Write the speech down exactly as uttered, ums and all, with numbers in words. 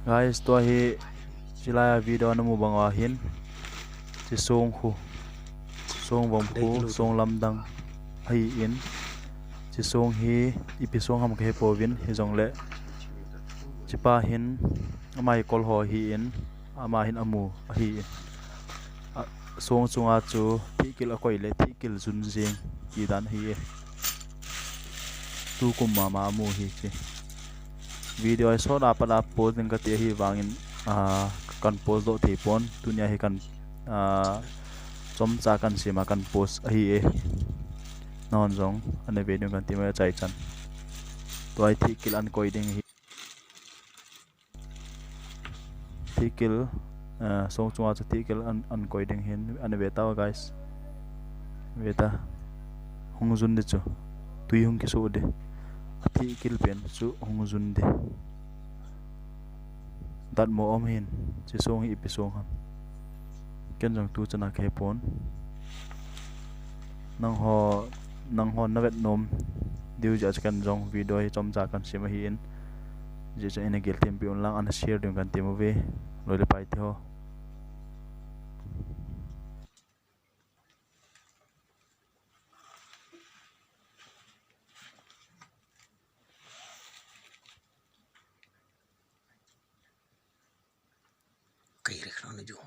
Guys, tua hi chilai a video namu bang a hin, chi song khu, song vom khu, song lamdang ahi in, chi song hi ipi song ham kahe pouvin, hijongle chipa hin ama hi kol ho ahi in, ama hin amu ahi in. A, song chunga chu thihkil akoi le thihkil jun jing ti dan ahi e. Tukum mama amu hi chi. Video hi sot a pat a post ding kati ahi vangin, a, kan post doh thei pon, tunia hi kan, a, chomcha kan sema kan post ahi e. Nahon jong ana ve ding kan ti mai achaichan. Tua hi thihkil an koi ding hi. Thihkil, a, song chunga chu thihkil an, an koi ding hin ana ve tau, guys. Ve ta. Hung jun di chu. Tui hung kisu di. A thihkil pen chu hung jun di. Datmo um hin. Chi song hi ipi song ham. Ken jong tu chana kahe pon. Nangho, nangho na vet nom diu jeh a chu ken jong video hi chomcha kan sem ahi in. Jeh chun ina gel thempi un lang ana share ding kan ti mo ve. Loi le pai te ho. Kai rek na ju.